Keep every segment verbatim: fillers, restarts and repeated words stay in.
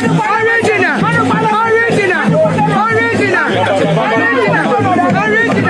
Original, original, original, original, original, original.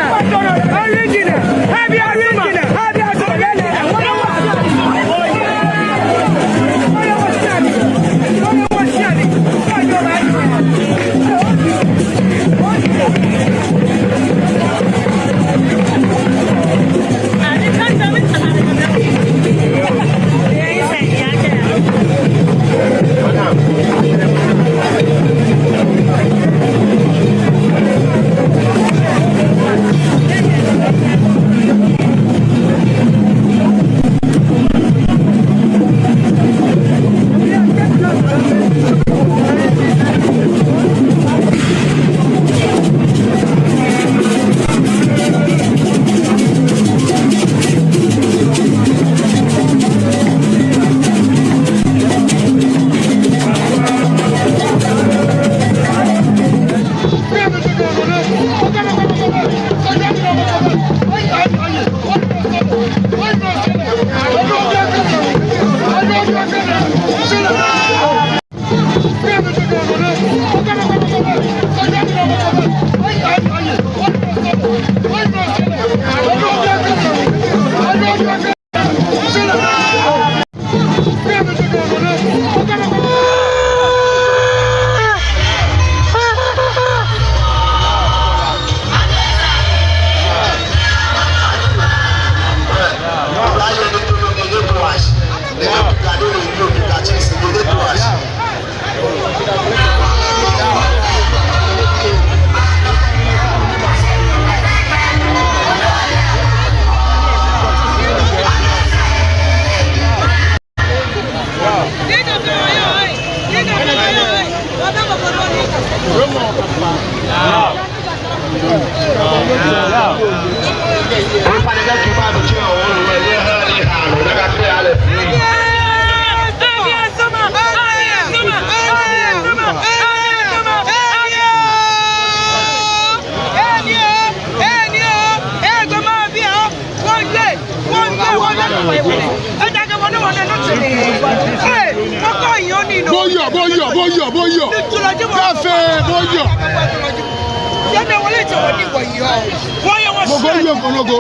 Bo yɔɔ, bo yɔɔ, bo yɔɔ, bo yɔɔ. Kafee, bo yɔɔ. Mɔ ko yɔɔ kɔnɔ ko.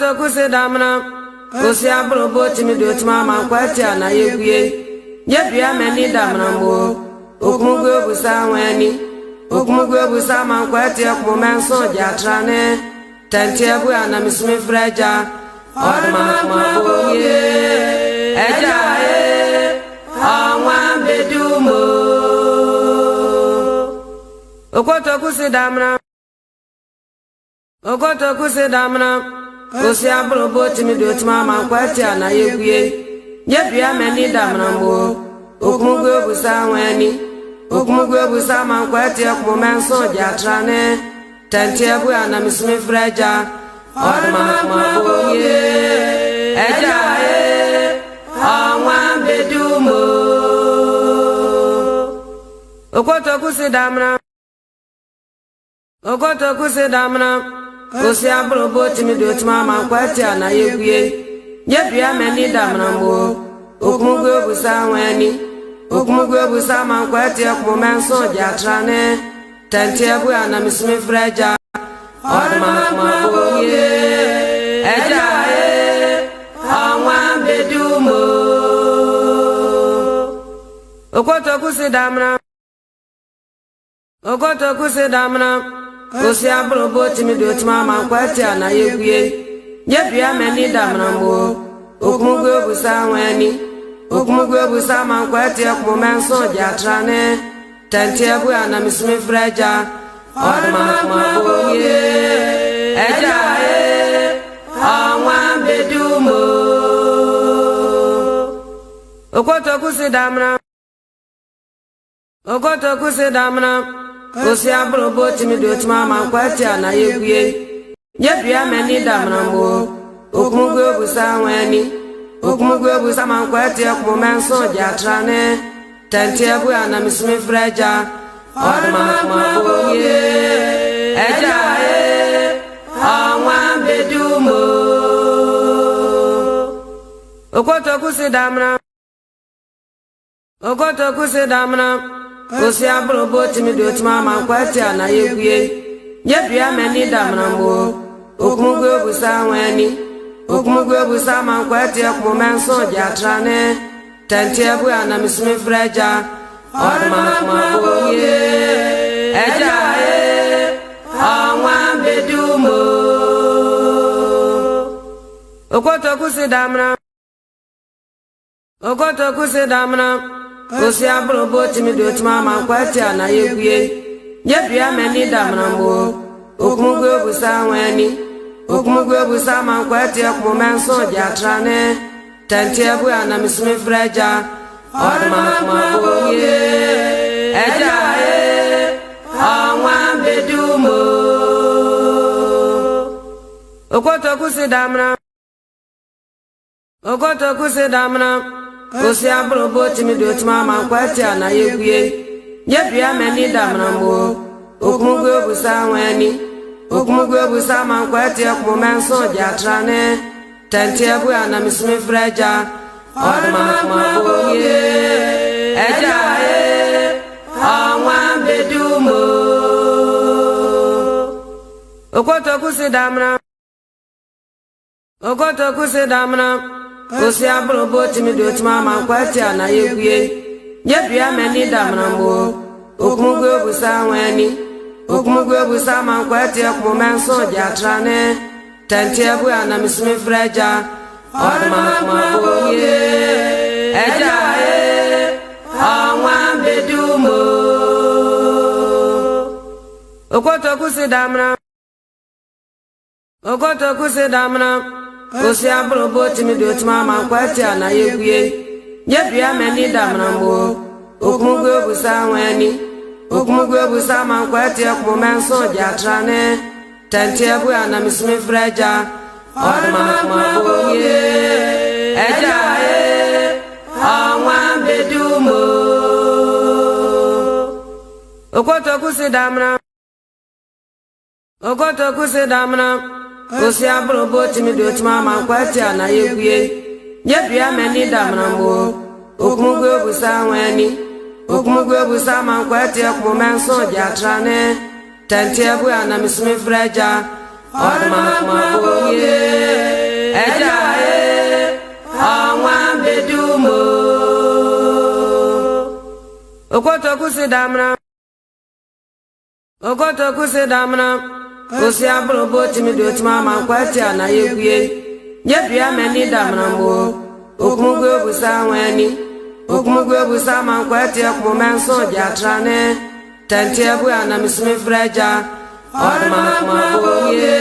Okotoku si damra. Osi abro bo timi do timi ama nkwati ana yegwie. Nyebia meni damra mo. Okumugwe obusa weni. Okumugwe obusa ama nkwati ekumo menso jatrane. Tɛnti ebu ana misumi freja. Ɔduma kuma boye. Eja e. Ɔnwa bedumo. Okotoku si damra. Okotoku si damra. Osi abro bo timi do timi ama nkwati ana yegwie. Nyebia meni damra mo. Okumugwe obusa weni. Okumugwe obusa ama nkwati ekumo menso jatrane. Tɛnti ebu ana misumi freja. Ɔduma kuma boye. Eja e. Ɔnwa bedumo. Okotoku si damra. Okotoku si damra. Osi abro bo timi do timi ama nkwati ana yegwie. Nyebia meni damra mo. Okumugwe obusa weni. Okumugwe obusa ama nkwati ekumo menso jatrane. Tɛnti ebu ana misumi freja. Ɔduma kuma boye. Eja e. Ɔnwa bedumo. Okotoku si damra. Okotoku si damra. Osi abro bo timi do timi ama nkwati ana yegwie. Nyebia meni damra mo. Okumugwe obusa weni. Okumugwe obusa ama nkwati ekumo menso jatrane. Tɛnti ebu ana misumi freja. Ɔduma kuma boye. Eja e. Ɔnwa bedumo. Okotoku si damra. Okotoku si damra. Osi abro bo timi do timi ama nkwati ana yegwie. Nyebia meni damra mo. Okumugwe obusa weni. Okumugwe obusa ama nkwati ekumo menso jatrane. Tɛnti ebu ana misumi freja. Ɔduma kuma boye. Eja e. Ɔnwa bedumo. Okotoku si damra. Okotoku si damra. Osi abro bo timi do timi ama nkwati ana yegwie. Nyebia meni damra mo. Okumugwe obusa weni. Okumugwe obusa ama nkwati ekumo menso jatrane. Tɛnti ebu ana misumi freja. Ɔduma kuma boye. Eja e. Ɔnwa bedumo. Okotoku si damra. Okotoku si damra. Osi abro bo timi do timi ama nkwati ana yegwie. Nyebia meni damra mo. Okumugwe obusa weni. Okumugwe obusa ama nkwati ekumo menso jatrane. Tɛnti ebu ana misumi freja. Ɔduma kuma boye. Eja e. Ɔnwa bedumo. Okotoku si damra. Okotoku si damra. Osi abro bo timi do timi ama nkwati ana yegwie. Nyebia meni damra mo. Okumugwe obusa weni. Okumugwe obusa ama nkwati ekumo menso jatrane. Tɛnti ebu ana misumi freja. Ɔduma kuma boye. Eja e. Ɔnwa bedumo. Okotoku si damra. Okotoku si damra. Osi abro bo timi do timi ama nkwati ana yegwie. Nyebia meni damra mo. Okumugwe obusa weni. Okumugwe obusa ama nkwati ekumo menso jatrane. Tɛnti ebu ana misumi freja. Ɔduma kuma boye. Eja e. Ɔnwa bedumo. Okotoku si damra. Okotoku si damra. Osi abro bo timi do timi ama nkwati ana yegwie. Nyebia meni damra mo. Okumugwe obusa weni. Okumugwe obusa ama nkwati ekumo menso jatrane. Tɛnti ebu ana misumi freja. Ɔduma kuma boye. Eja e. Ɔnwa bedumo. Okotoku si damra. Okotoku si damra. Osi abro bo timi do timi ama nkwati ana yegwie. Nyebia meni damra mo. Okumugwe obusa weni. Okumugwe obusa ama nkwati ekumo menso jatrane. Tɛnti ebu ana misumi freja. Ɔduma kuma boye. Ejaakɛ, ɔŋwa be dumo. Okotoku si damra. Okotoku si damra. Osi abro bo timi do timi ama kwati ana yegwie. Nyebia mɛni damra mo. Okumugwe obusa ŋwɛi ni. Okumugwe obusa ama kwati ekumo mɛnso jatra nɛ. Tɛnti ebu ana misumi frɛ ja. Ɔduma kuma bo ye.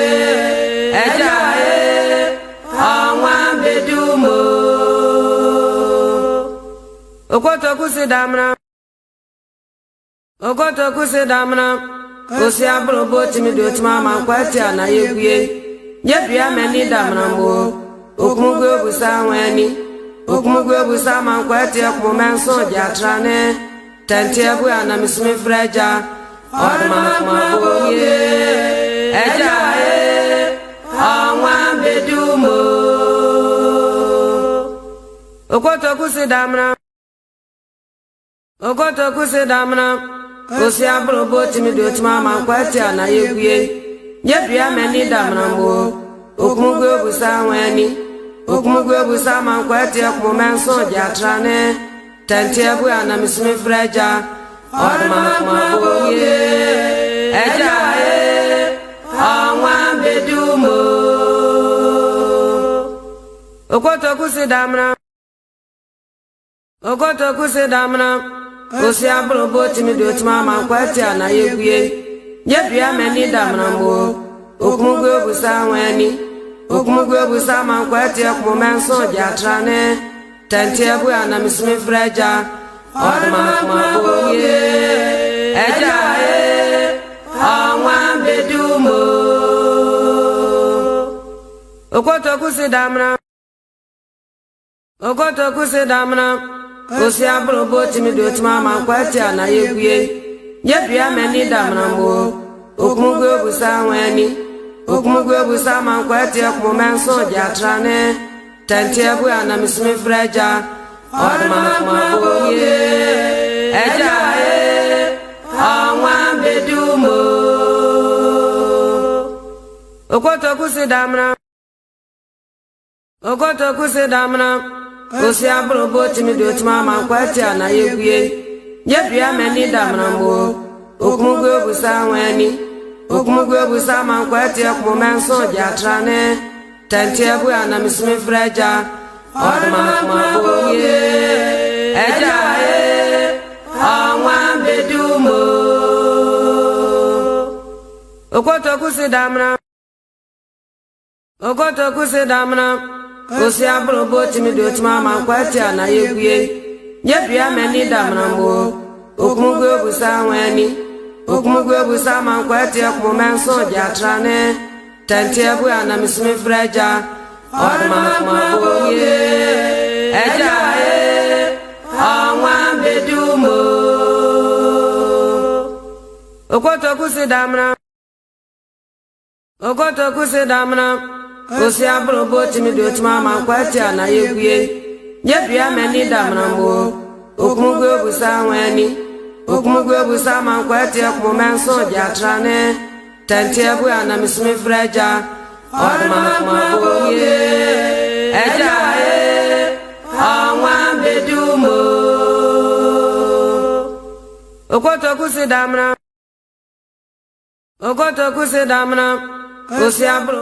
Ejaakɛ, ɔŋwa be dumo. Okotoku si damra. Okotoku si damra. Osi abro bo timi do timi ama kwati ana yegwie. Nyebia mɛni damra mo. Okumugwe obusa ŋwɛi ni. Okumugwe obusa ama kwati ekumo mɛnso jatra nɛ. Tɛnti ebu ana misumi frɛ ja. Ɔduma kuma bo ye. Ejaakɛ, ɔŋwa be dumo. Okotoku si damra. Okotoku si damra. Osi abro bo timi do timi ama kwati ana yegwie. Nyebia mɛni damra mo. Okumugwe obusa ŋwɛi ni. Okumugwe obusa ama kwati ekumo mɛnso jatra nɛ. Tɛnti ebu ana misumi frɛ ja. Ɔduma kuma bo ye. Ejaakɛ, ɔŋwa be dumo. Okotoku si damra. Okotoku si damra. Osi abro bo timi do timi ama kwati ana yegwie. Nyebia mɛni damra mo. Okumugwe obusa ŋwɛi ni. Okumugwe obusa ama kwati ekumo mɛnso jatra nɛ. Tɛnti ebu ana misumi frɛ ja. Ɔduma kuma bo ye. Ejaakɛ, ɔŋwa be dumo. Okotoku si damra. Okotoku si damra. Osi abro bo timi do timi ama kwati ana yegwie. Nyebia mɛni damra mo. Okumugwe obusa ŋwɛi ni. Okumugwe obusa ama kwati ekumo mɛnso jatra nɛ. Tɛnti ebu ana misumi frɛ ja. Ɔduma kuma bo ye. Ejaakɛ, ɔŋwa be dumo. Okotoku si damra. Okotoku si damra. Osi abro bo timi do timi ama kwati ana yegwie. Nyebia mɛni damra mo. Okumugwe obusa ŋwɛi ni. Okumugwe obusa ama kwati ekumo mɛnso jatra nɛ. Tɛnti ebu ana misumi frɛ ja. Ɔduma kuma bo ye. Ejaakɛ, ɔŋwa be dumo. Okotoku si damra. Okotoku si damra. Osi abro bo timi do timi ama kwati ana yegwie. Nyebia mɛni damra mo. Okumugwe obusa ŋwɛi ni. Okumugwe obusa ama kwati ekumo mɛnso jatra nɛ. Tɛnti ebu ana misumi frɛ ja. Ɔduma kuma bo ye. Ejaakɛ, ɔŋwa be dumo. Okotoku si damra. Okotoku si damra. Osi abro bo timi do timi ama kwati ana yegwie. Nyebia mɛni damra mo. Okumugwe obusa ŋwɛi ni. Okumugwe obusa ama kwati ekumo mɛnso jatra nɛ. Tɛnti ebu ana misumi frɛ ja. Ɔduma kuma bo ye. Ejaakɛ, ɔŋwa be dumo. Okotoku si damra. Okotoku si damra. Osi abro.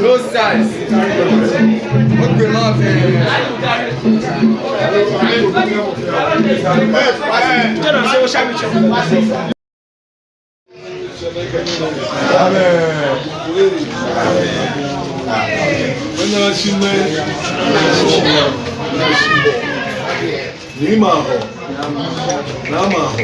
No size. What the love? Amen. Ni ma ho. Na ma ho.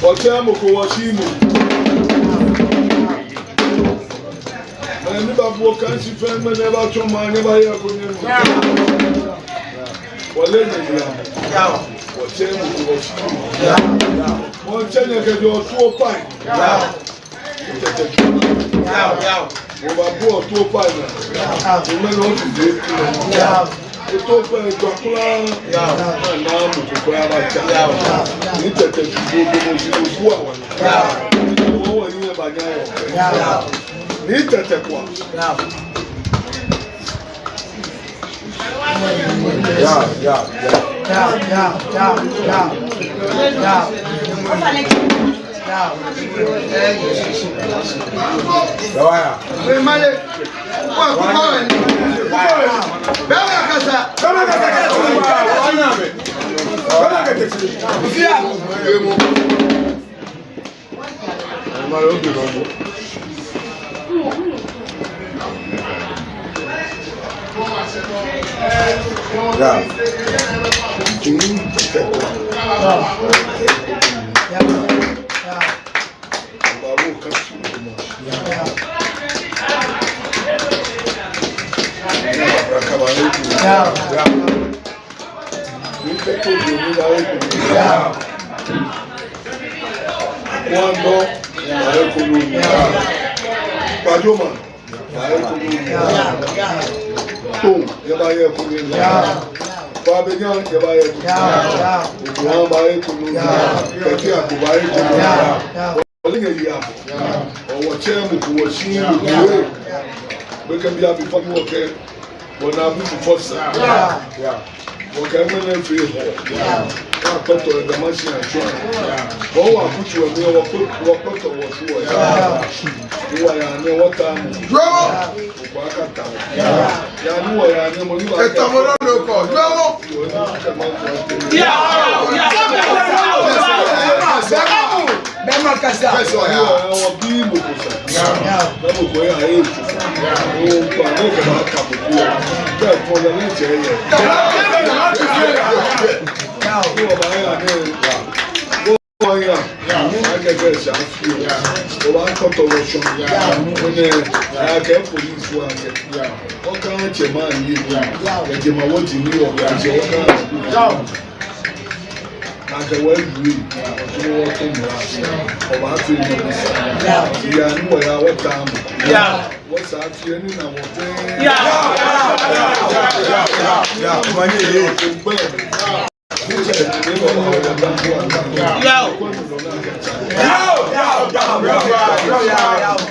Wɔtsɛ mɔ ko wɔshi mɔ. Mɛi ni babu wɔkɛ shi fɛɛ, mɛi ni batsɔ maŋ, ni baye ko ni. Wɔle nyɛ ya. Wɔtsɛ mɔ ko wɔshi mɔ. Wɔtsɛ nyɛ kɛjɛ Otu Opai. Wɔbabu Otu Opai naa. Mɛi ni wɔtsu de. Otu Opai eto kula. Naa mɔ ko kula batsa. Ni tete tsu bo bo bo tsu bo bu awa. Wɔ wɔ ni yɛ banya yɔ. Ni tete kwa. Ya, ya, ya. Ya, ya, ya, ya. Ya. Ya, ya. Bɛma kasa. Ya. Ya. Ni kɛ to bi ni ba ye ko. Ya. Wando, ba ye ko. Ya. Gbajoma, ba ye ko. Ya. Tom, yɛ ba ye ko. Ya. Ba be nya, yɛ ba ye ko. Ya. Obuan, ba ye ko. Ya. Kɛkɛ ako, ba ye ko. Ya. Ole nyɛ ya. Ɔwɔ tsɛ mɔ ko wɔshi mɔ ko. Be kɛ bi abi fa mɔ kɛ. Wɔna abu fufɔ sa. Ya. Wɔkɛ mɛnɛ fee hɔ. Wɔkpɛtɔ edama shi atswa. Wɔwa kutu wɔ mli wɔkpɛtɔ wɔtsu wɔ ya. Wɔya ni wɔta mɔ. Wɔkpɛ akata wɔ. Ya ni wɔya ni mɔ ni ba. Etamɔ lɔ lɔ kɔ. Wɔ ni kɛ ma kɔ. Ya. Ya. Bɛma kasa. Bɛma kasa. Wɔbi mɔ ko sa. Ya. Bɛ mɔ ko ya ye. O kpa ni kɛ ba ka mɔ ko. Bɛ fɔ ya ni jɛ ye. Ya. Ni wɔba ya ni. Wɔya. Akɛ kɛ sa fi. Wɔba kɔtɔ wɔ sɔ. Ni akɛ polisi wa kɛ. Ɔka tsɛ ma ni. Kɛ jɛ ma wɔ ji ni wɔ kɛ jɛ ɔka. Akɛ wɔ elu, ɔtɔ wɔ tɔ mra. Ɔba tɔ ni. Ya ni wɔya wɔta mɔ. Ya. Wɔsa fi ni na wɔ tɛ. Ya. Ya. Ya. Ya. Manye ye. Ogbɛ. Ya. Ya. Ya. Ya. Ya. Ya.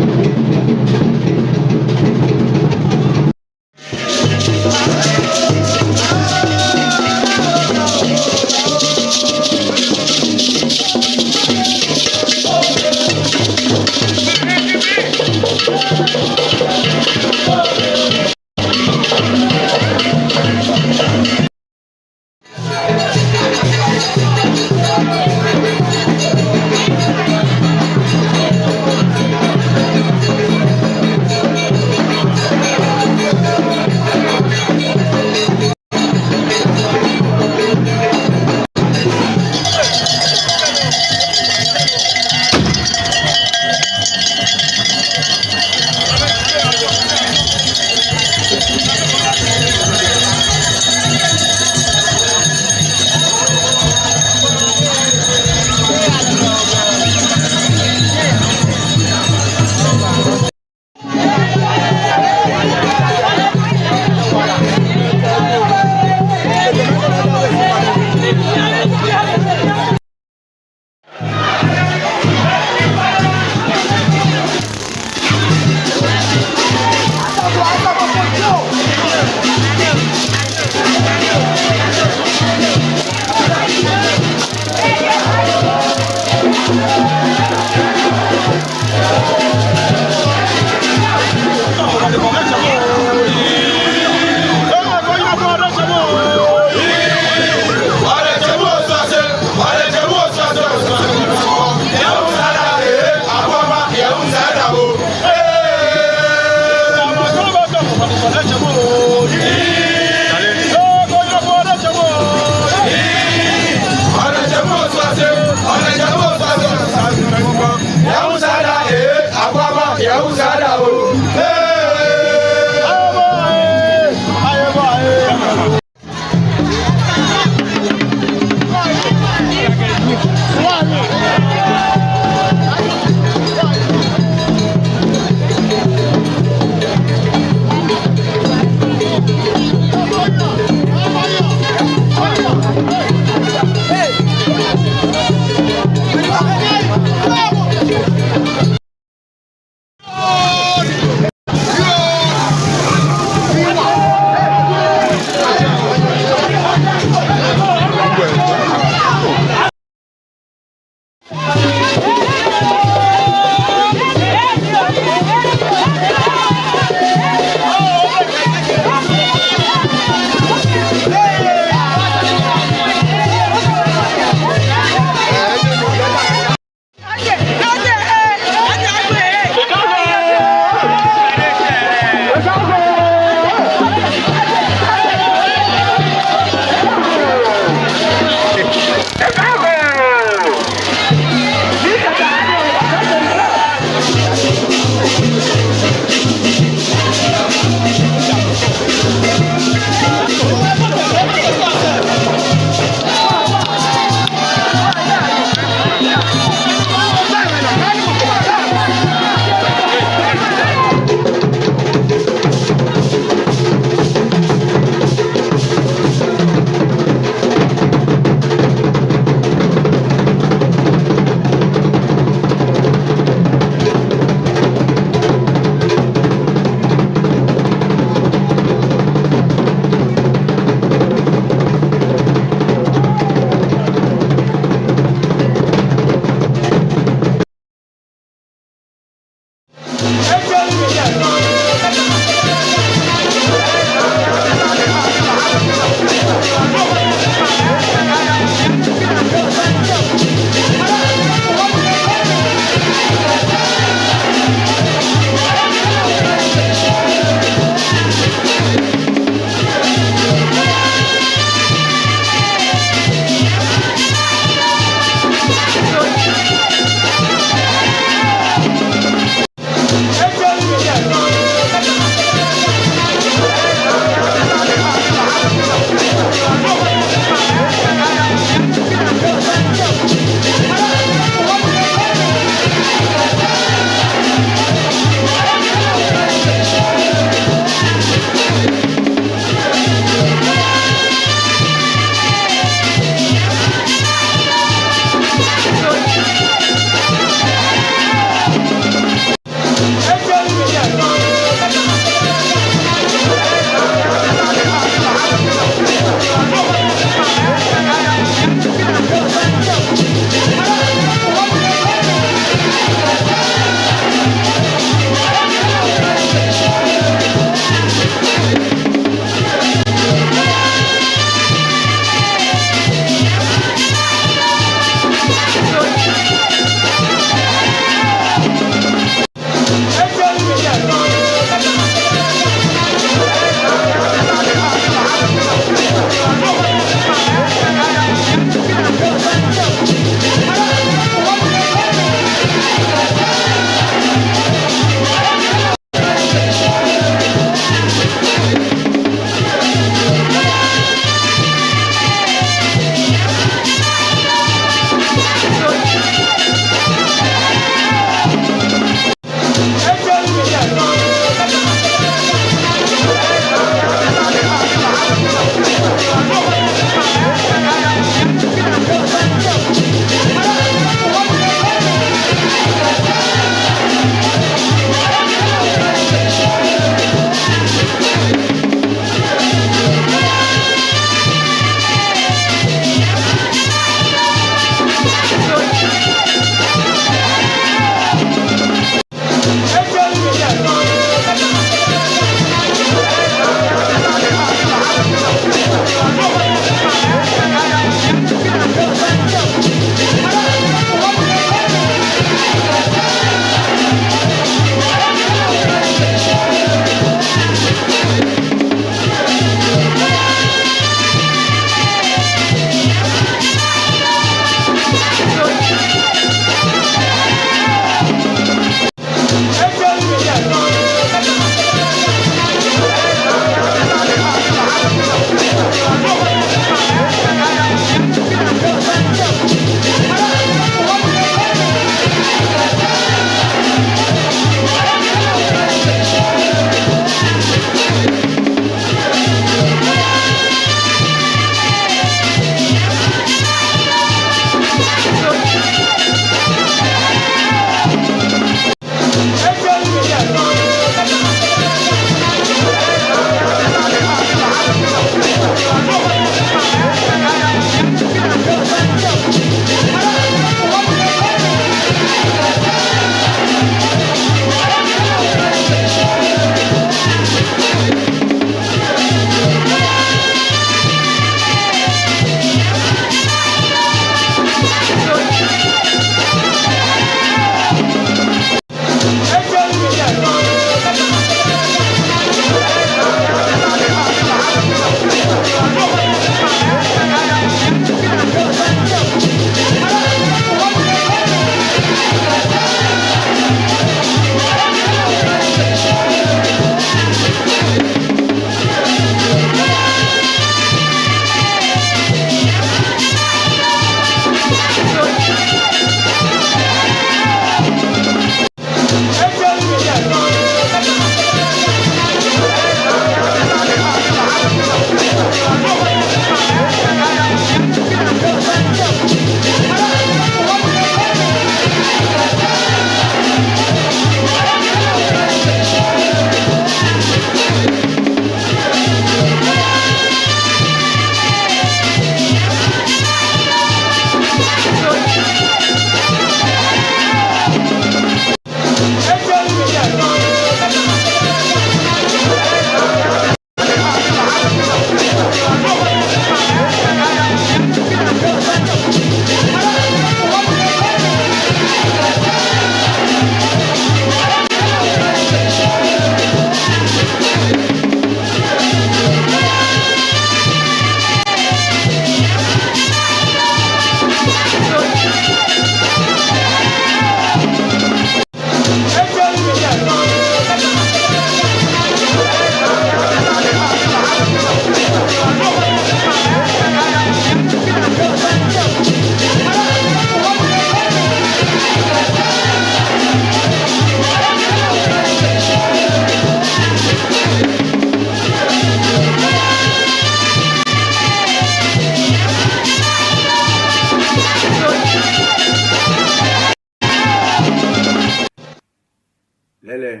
Lɛɛlɛŋ,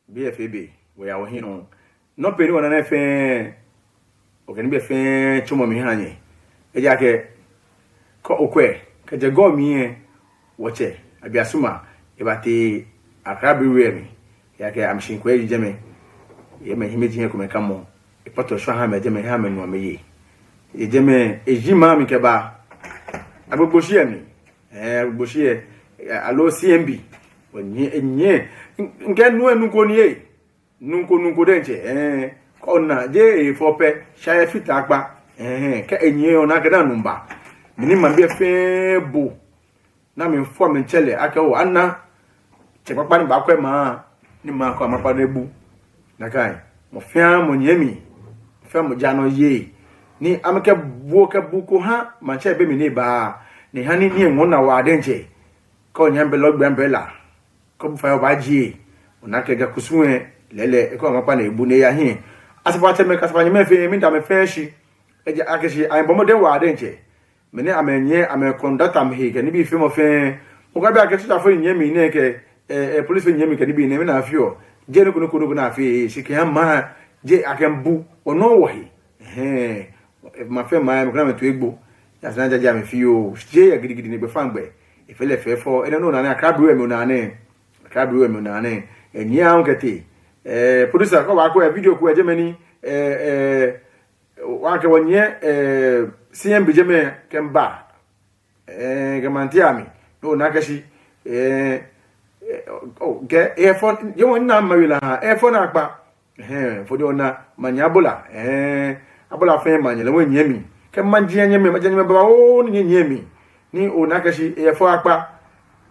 biɛ fɛɛ be, wɔyaa wɔhiɛ nɔ. Nɔ pɛ ni wɔnaa nɛɛ fɛɛ, wɔkɛ nibii fɛɛ tsɔɔmɔ mli wɔhaa nyɛ. Ejaakɛ, kɛ okwɛ, kɛjɛ gɔŋ mli lɛ, wɔtsɛ, Abiasuma, ebatee Accra Brewery mli. Ejaakɛ amɛshi ŋkwɛ yɛ jɛmɛ. Yɛ mɛi hiɛmɛiji lɛ komɛi kamɔ. Ekpɔtɔ shwa eha amɛ jɛmɛ, eha amɛnu amɛye. Yɛ jɛmɛ, eji maŋ mli kɛba Agbogbloshie mli. Ɛɛ, Agbogbloshie, ɛɛ, aloo C M B. Wɔnyiɛ, enyiɛ. Ŋ-, ŋkɛɛ nuu lɛ nuu ko ni yɛ. Nuu ko, nuu ko diɛŋtsɛ. Ɛɛ, kɛ ona, jeee efɔ pɛ, shi efata akpa. Ɛɛ, kɛ enyiɛ ona akɛ daa nɔ ba. Mɛni maŋbii fɛɛ bo. Ni amɛfɔ amɛtsɛ lɛ akɛ oo, ana. Tsɛ kpakpa ni baakwɛ maŋ, ni maŋ kɔ amɛkpa ni ebu. Nakai, mɔ fɛɛ mɔ nyiɛ mli, mɔ fɛɛ mɔ ja nɔ yɛ. Ni amɛkɛ buɔ kɛ bu ko ha, maŋtsɛ be mli ni eba, ni ha ni, ni eŋɔɔ naa waa diɛŋtsɛ. Kɛ onyɛ bɛ lɔgbe bɛ la, kɛ obu fai obaajie, ona akɛ Ga kusum lɛ, lɛɛlɛŋ, ekɔ amɛkpa ni ebu ni eya hiɛ. Asafoatsɛmɛi kɛ asafoanyɛmɛi fɛɛ, miida amɛ fɛɛ shi. Ejaakɛ shi, amɛbɔ mɔdɛŋ waa diɛŋtsɛ. Mɛni amɛnyiɛ, amɛ conductor mɛi kɛ nibii fɛɛ mɔ fɛɛ. Mɔ ko baabi akɛ sojafoi nyiɛ mli nɛɛ kɛ, ɛɛ, ɛɛ, polisifoi nyiɛ mli kɛ nibii nɛɛ, mɛni afeɔ. Jeee nɔ ko nɔ ko nɔ ko ni afeɔ, shi kɛ ha maŋ, jeee akɛ bu, wɔnɔ wɔhe. Ɛhɛɛ, maŋ fɛɛ maŋ, mɔ ko ni amɛto egbo. Yɛ sɛɛ ni ajaje amɛ fioo, jeee yɛ gidigidi ni gbɛfaŋ gbɛ. Efee lɛ fɛfɛo, enɛ nɔ onaa nɛɛ, Accra Brewery mli onaa nɛɛ. Accra Brewery mli onaa nɛɛ. Enyiɛ ahu kɛtee. Ɛɛ, producer, kɛ obaakwɛ, video ko yɛ jɛmɛ ni, ɛɛ, ɛɛ, wɔkɛ wɔnyiɛ, ɛɛ, C M B jɛmɛ kɛmiiba. Ɛɛ, kɛ maŋ tia mi. No ona akɛ shi, ɛɛ, ɛɛ, oo, kɛ, ɛɛ, fɔ, yɛ wɔ na ma wi la ha, ɛɛ, fɔ naa kpa. Ɛhɛɛ, fɔ ni ona, maŋ nyiɛ abola, ɛɛ, abola fɛɛ maŋ nyiɛ lɛ, wɔnyiɛ mli. Kɛ maŋ jia nyiɛ mli, maŋ jia nyiɛ mli, babaoo ni nyiɛ, nyiɛ mli. Ni ona akɛ shi, ɛɛ, fɔ akpa,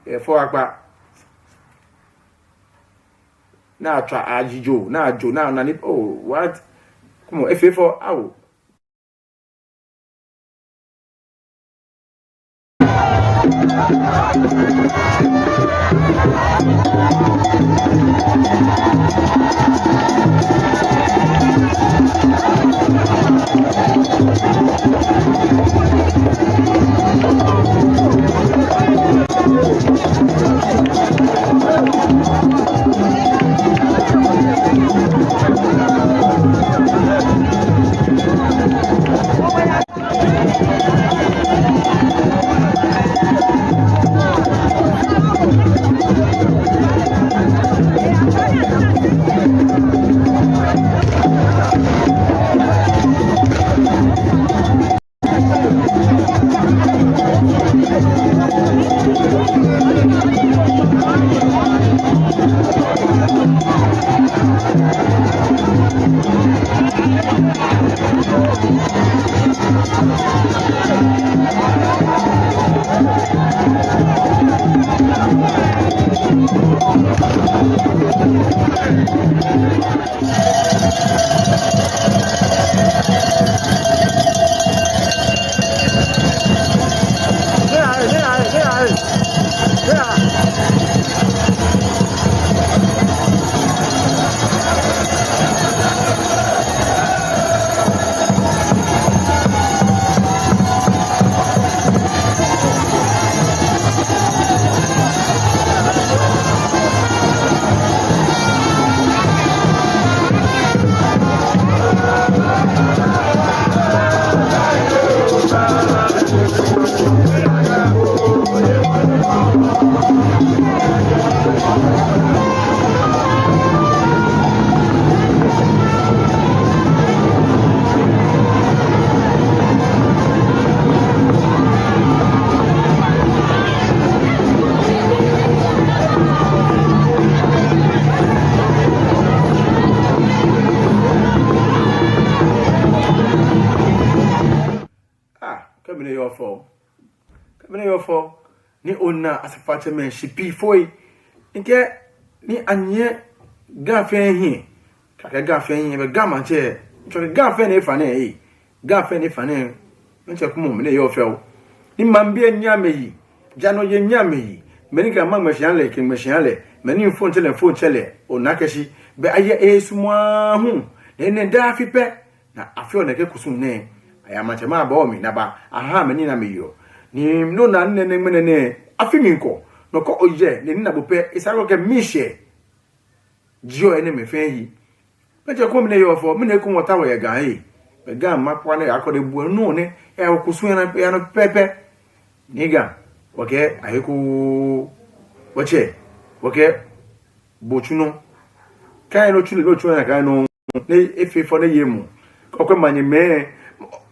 ɛɛ, fɔ akpa. Naa tswa ajijo, naa jo, naa, naa ni, oh, what? Come on, efee fɔ, awo. Ah, kɛ mɛni yɔɔ fɛo. Kɛ mɛni yɔɔ fɛo. Ni ona asafoatsɛmɛi shi pii foi. Ŋkɛɛ ni anyiɛ Ga fɛɛ hiɛ. Kɛ akɛɛ Ga fɛɛ hiɛ, bɛ Ga maŋtsɛ. Ŋtsɔ kɛ Ga fɛɛ ni efa nɛɛ, eh. Ga fɛɛ ni efa nɛɛ. Ŋtsɔ kumɔ mɛni yɔɔ fɛo. Ni maŋbii anyiɛ amɛyi. Ja nɔ yɛ nyiɛ amɛyi. Mɛi ni kɛ maŋ ŋmɛ shia lɛ, kɛ ŋmɛ shia lɛ. Mɛi ni fɔŋ tsɛ lɛ, fɔŋ tsɛ lɛ. Ona akɛ shi. Bɛ ayɛ esumɔɔ aahu. Nɛɛ nɛɛ daa afi pɛ. Ni afeɔ nɛkɛ kusum nɛɛ, aya maŋtsɛmɛi abɔɔ mli ni aba, aha amɛ nii ni amɛyeɔ. Ni no naa nɛɛ nɛɛ ŋmɛnɛ nɛɛ, afi miikɔ, nɔ ko oyɛ, ni ni na bo pɛ, esa akɛ okɛ miishɛɛ. jieɔ enɛɛmɛi fɛɛ yi. Mɛi tsɛ, koni mɛni yɔɔ fɛo, mɛni eko wɔtaoɔ yɛ Ga he. Bɛ Ga maŋ kpakpa nɛɛ, akɔde bu nɔ nɛɛ, eyaa kusum yɛ nɔ, eyaa nɔ pɛpɛɛpɛ. Ni Ga, wɔkɛɛ ahe ko, wɔtsɛ, wɔkɛɛ bo tsu nɔ. Kɛ no tsu lɛ, no tsu lɛ, kɛ no, ni efee fɛo ni eye emuu. Kɛ okwɛ manyɛmɛi,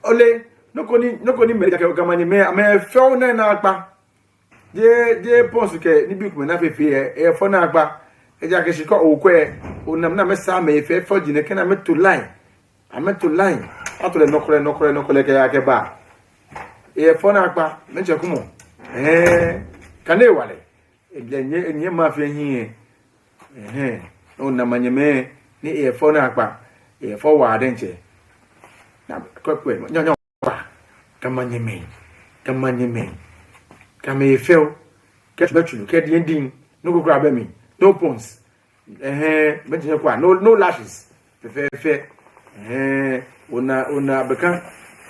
ole, nɔ ko ni, nɔ ko ni mɛi, ejaakɛ Ga manyɛmɛi, amɛfɛo naakpa. Jeee, jeee pons kɛ nibii komɛi ni afeɔ fɛo lɛ, efɛo naakpa. Ejaakɛ shi kɛ okwɛ, ona mɛi ni amɛsaa amɛhe fɛfɛo ji nɛkɛ ni amɛto line. Amɛto line. Ato lɛ nɔkwɛlɔ, nɔkwɛlɔ, nɔkwɛlɔ kɛya kɛba. Efɛo naakpa, mɛi tsɛ, kumɔ. Ɛhɛɛ, kane wa lɛ. Enyɛ, enyɛ maŋ fɛɛ hiɛ. Ɛhɛɛ, ona manyɛmɛi ni efɛo naakpa. Efɛo waa diɛŋtsɛ. Ni kwɛ, kwɛ, nyɔ, nyɔ. Ga manyɛmɛi, Ga manyɛmɛi, Ga mɛi fɛo, kɛ tsu bɛ tsu, kɛ diŋ diŋ, nɔ ko kwraa bɛ mli, no pons. Ɛhɛɛ, mɛi tsɛ, nyɛkwɛa, no, no lashes, fɛfɛɛfɛ. Ɛhɛɛ, ona, ona abɛka,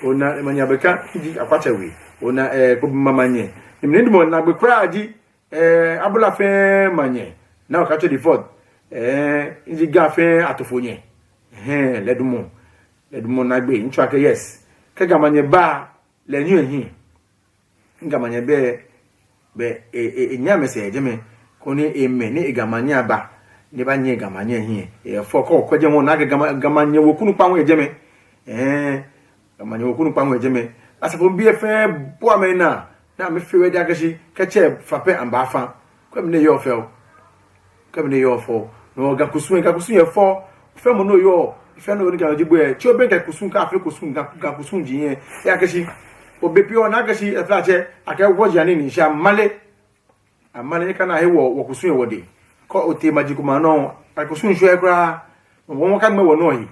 ona manyɛ abɛka, ji Akwatsɛ We, ona, eh, Kpobima manyɛ. Ni mɛni dumɔ naagbee kwraa ji, eh, Abola fɛɛ manyɛ, Naa Okatsɔ the fourth, eh, ni ji Ga fɛɛ atofonyo. Ɛhɛɛ, lɛ dumɔ, lɛ dumɔ naagbee, mitsɔɔ akɛ yes. Kɛ Ga manyɛ ba, lɛ enyiɛɔ ehiɛ. Ni Ga manyɛ bɛ, bɛ, e, e, enyiɛ amɛsɛɛ yɛ jɛmɛ, koni emɛ ni e Ga manyɛ aba, ni ebanyiɛ Ga manyɛ hiɛ. Efɛo, kɛ okwɛ jɛmɛ, ona akɛ Ga ma-, Ga manyɛ weku nukpa hu yɛ jɛmɛ. Ɛhɛɛ, Ga manyɛ weku nukpa hu yɛ jɛmɛ. Asafoŋbii fɛɛ bua amɛnaa, ni amɛfee weku akɛ shi, kɛ tsɛ fa pɛ amɛbaafã. Kwɛ mɛni yɔɔ fɛo. Kwɛ mɛni yɔɔ fɛo. No Ga kusum, Ga kusum yɛ fɛo. Fɛɛ mɔ ni yɔɔ, fɛɛ nɔ ni Ga ji bo lɛ, tsi obɛŋkɛ kusum, kɛ afee kusum, Ga, Ga kusum ji yɛ, ejaakɛ shi, obɛ pii ona akɛ shi, efla tsɛ, akɛ wɔji ani ni shi amale. Amale ni kɛ ana he wɔ, wɔkusum yɛ wɔdɛŋ. Kɛ otee maji komɛi anɔ, akusum shwɛɛɛ kwraa. Wɔ, wɔkɛ amɛ wɔnɔ yi.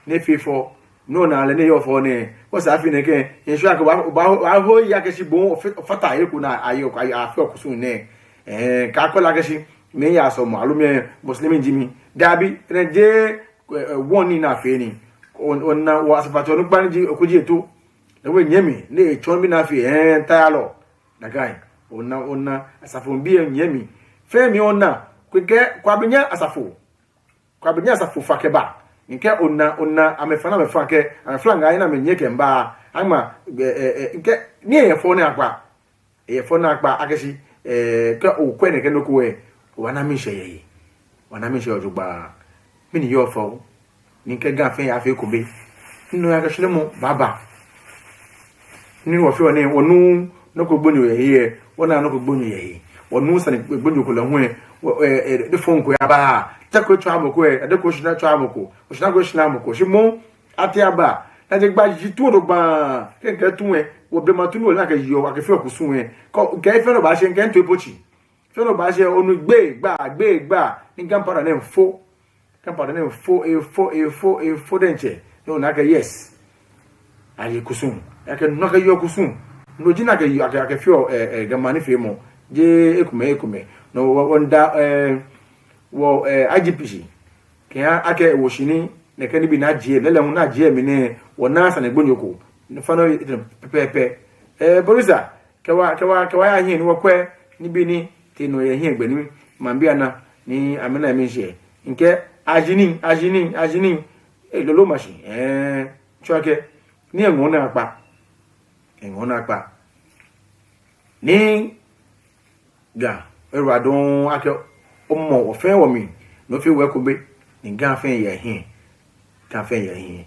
Ni efee fɛo. No naa lɛ ni yɔɔ fɛo nɛɛ. Wɔsɛɛ afi nɛɛ kɛ, ensure akɛ wɔ, wɔ, wɔho yi akɛ shi bo, ofata he ko ni aye, aye, afee kusum nɛɛ. Eh, kɛ akɔ lɛ akɛ shi, mɛi ya sɔlemɔ, aloo mi Muslim ji mi. Dabi, enɛ jeee, eh, eh, wɔŋ ni afee ni. O, ona wɔ Asafoatsɛ onukpa ni ji Okoji Eto. Lɛ hu enyɛmi, ni etsɔɔ mi ni afee, eh, tayalɔ. Nakai, ona, ona, asafoŋbii enyɛmi. Fɛɛ mli ona, kɛ, kɛ, Kwabenya asafo. Kwabenya asafo fa kɛba. Ni kɛ ona, ona, amɛfa ni amɛfa kɛ, amɛflaŋaa ni amɛnyiɛ kɛmiiba. Aŋma, eh, eh, eh, kɛ, ni eyɛ fɛo naakpa. Eyɛ fɛo naakpa akɛ shi, eh, kɛ okwɛ nɛkɛ nɔ ko lɛ, obaana miishɛɛ yɛ he. Obaana miishɛɛ jogbaŋŋ. Mɛni yɔɔ fɛo. Ni kɛ Ga fɛɛ yafee ekome. Ni no yaa kɛ shwɛmɔ baaba. Ni wɔfeɔ nɛɛ, wɔnuuu nɔ ko gbonyo yɛ he, wɔnaaa nɔ ko gbonyo yɛ he. Wɔnuuu sane gbonyo ko lɛ hu, wɔ, eh, eh, de fɔŋ ko yaba. Tsɛ ko etswaaa mɔ ko, eh, ade ko shinaaa tswaaa mɔ ko, oshina ko eshinaaa mɔ ko. Shi moŋ, ate aba. Ni aje gba ji tu jogbaŋŋ, kɛ, kɛ tu lɛ, wɔ blema tu ni wɔle akɛ yɔɔ, akɛfeɔ kusum lɛ. Kɛ, kɛ fɛɛ nɔ baashɛ, kɛ ntoi po tsi. Fɛɛ nɔ baashɛ, onu gbɛ, gbaa, gbɛ, gbaa, ni gunpowder nɛɛ fo. Gunpowder nɛɛ fo, efo, efo, efo diɛŋtsɛ. Ni ona akɛ yes. Aye kusum. Akɛ nɔ akɛ yɔɔ kusum. No ji nɔ akɛ yɔɔ, akɛ, akɛfeɔ, eh, eh, Ga maŋ nifeemɔ. Jeee ekomɛi, ekomɛi. No wɔ, wɔmiida, eh, wɔ, eh, I G P shi. Kɛha akɛ ewo shi ni, nɛkɛ nibii ni ajie, lɛɛlɛŋ hu ni ajie mli nɛɛ, wɔnaaa sane gbonyo ko. Ni fã nɔ, eh, pɛpɛɛpɛ. Eh, producer, kɛ wɔ, kɛ wɔ, kɛ wɔya hiɛ ni wɔkwɛ nibii ni tee nɔ yɛ hiɛ gbɛ ni maŋbii ana ni amɛna miishɛɛ. Mikɛɛ, aji nii, aji nii, aji nii. Ee, lolo mashi. Ɛɛ, tsɔɔ akɛ, nii lɛ eŋɔɔ naakpa. Eŋɔɔ naakpa. Ni Ga, ewa dɔŋŋ akɛ omɔ wɔ fɛɛ wɔmli, ni ofee wɔ ekome, ni Ga fɛɛ aya hiɛ. Ga fɛɛ aya hiɛ.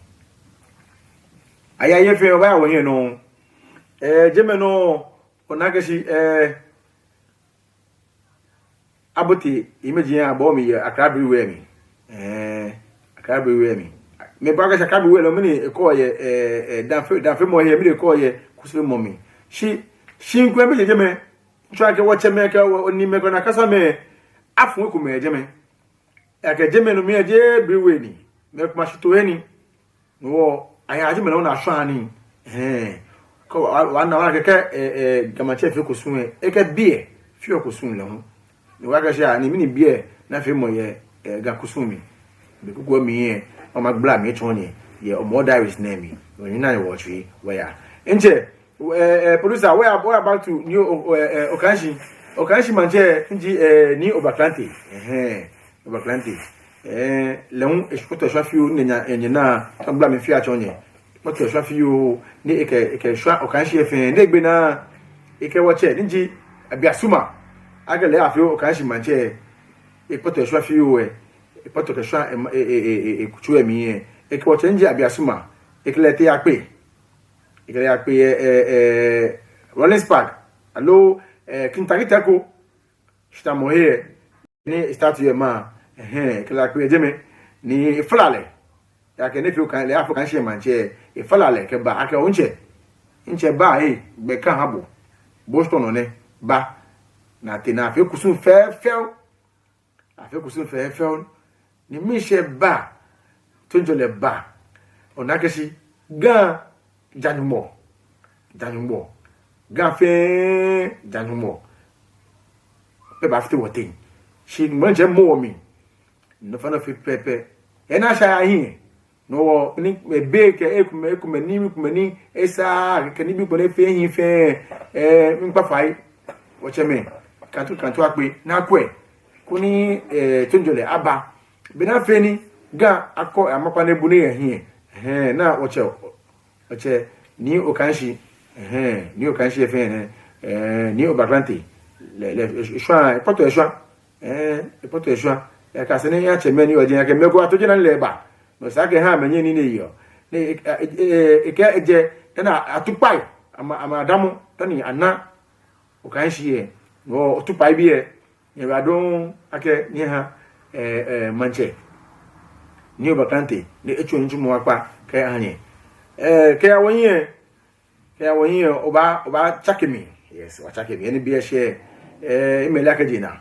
Aya hiɛ fɛɛ, obaaya wɔhiɛ nɔ. Ɛɛ, jɛmɛ nɔ, ona akɛ shi, ɛɛ, Abote, imagine abɔ mi yɛ Accra Brewery mli. Ɛɛ, Accra Brewery mli. Mɛɛ ba akɛ shi Accra Brewery lɛ, mɛni ekɔɔ yɛ, ɛɛ, ɛɛ, dãafee, dãafeemɔ yɛ, mɛni ekɔɔ yɛ kusumfeemɔ mli. Shi, shi ŋkwɛ mɛi jɛmɛ, tsɔɔ akɛ wɔtsɛmɛi kɛ, wɔ, wɔniimɛi kɛ, wɔnikasemɛi, afũ ekomɛi jɛmɛ. Ejaakɛ jɛmɛ nɔ mli lɛ jeee brewery ni. Mɛi komɛi ashitoo he ni. No hewɔ, aya jɛmɛ lɛ ona ashwãa nii. Ɛhɛɛ. Kɛ wɔ, wɔ, wɔna wɔkɛɛ akɛ, ɛɛ, ɛɛ, Ga Maŋtsɛ fee kusum lɛ, ekɛ beer feɔ kusum lɛ hu. Ni wɔkɛɛ shi aa, ni mɛni beer ni afeɔ yɛ, ɛɛ, Ga kusum mli. Be kuku mli lɛ, wɔbaagbala mli atsɔɔ nyɛ yɛ Hɔmɔwɔ Diaries nɛɛ mli. Wɔnyɛ naa yɛ wɔtsui wɔya. Ntsɛ, ɛɛ, ɛɛ, producer, wɔya, wɔya back to Nii O, ɛɛ, ɛɛ, Okashi. Okashi Maŋtsɛ, nji, ɛɛ, Nii Obaklante. Ɛhɛɛ, Obaklante. Ɛɛ, lɛ hu ekpɔtɔ eshwa fioo, ni nyɛ, nyɛna, tamɔ bla mli fɛɛ atsɔɔ nyɛ. Ekpɔtɔ eshwa fioo, ni ekɛ, ekɛ shwa Okaŋshi lɛ fɛɛ, ni egbe naa, ekɛ wɔtsɛ, ni ji Abiasuma. Akɛ lɛ afee Okaŋshi maŋtsɛ, ekpɔtɔ eshwa fioo lɛ, ekpɔtɔ kɛ shwa, e, e, e, e, e, ekutso lɛ mli lɛ, ekɛ wɔtsɛ ni ji Abiasuma, ekɛ lɛ tee Akpe. Ekɛ lɛ Akpe, ɛ, ɛ, ɛ, Rawlings Park, aloo, ɛ, Kintakin Teko, shitamɔ he lɛ, ni statue lɛ ma, ɛhɛɛ, ekɛ lɛ Akpe yɛ jɛmɛ, ni efala lɛ. Ejaakɛ ni efee Oka-, lɛ afee Okaŋshi maŋtsɛ, efala lɛ kɛba, akɛ ontsɛ, ntsɛ ba, ei, gbɛ ka ha bo. Boston nɔ nɛ, ba. Ni atee ni afee kusum fɛfɛo. Afee kusum fɛfɛo. Ni miishɛɛ ba, toiŋjɔlɛ ba. Ona akɛ shi Ga ja Nyɔŋmɔ, ja Nyɔŋmɔ. Ga fɛɛ ja Nyɔŋmɔ. Bɛ baafite wɔteŋ. Shi Nyɔŋmɔ jɛ mɔ wɔ mli. Nɔ fɛɛ nɔ fee pɛpɛɛpɛ. Ena sha ya hiɛ. No hewɔ ni, ɛ, be kɛ ekomɛi, ekomɛi ni, ekomɛi ni, esa, kɛ nibii komɛi ni efee hiɛ fɛɛ, ɛ, miikpa fai, wɔtsɛmɛi, Kantu, Kantu Akpe, ni akwɛ, koni, ɛ, toiŋjɔlɛ aba. Bɔ ni afee ni Ga akɔ, ɛ, amɛkpa ni ebu ni yɛ hiɛ. Ɛhɛɛ, ni wɔtsɛ, wɔtsɛ, Nii Okaŋshi, ɛhɛɛ, Nii Okaŋshi lɛ fɛɛ nɛ, ɛ, Nii Obaklante, lɛ, lɛ, eshwa, ekpɔtɔ eshwa. Ɛɛ, ekpɔtɔ eshwa. Ɛ, kɛ sane ya tsɛ mɛi ni yɔɔ jɛi, akɛ mɛi ko ato jɛi ni lɛ ba. No esa akɛ aha amɛ nyɛ ni ne yɔɔ. Ni, ɛ, ɛ, ɛ, ekɛ ejɛ, dani atukpai, ama, ama damɔ, dani ana Okaŋshi lɛ. No, otukpai bii lɛ, nyɛbadɔŋ akɛ nyɛha, ɛ, ɛ, maŋtsɛ, Nii Obaklante, ni etsɔ nitsumɔ akpa kɛha nyɛ. Ɛ, kɛya wɔhiɛ, kɛya wɔhiɛ, obaa, obaatsake mi. Yes, obaatsake mi. Eni bi eshɛ, ɛ, emɛli akɛ jɛ naa.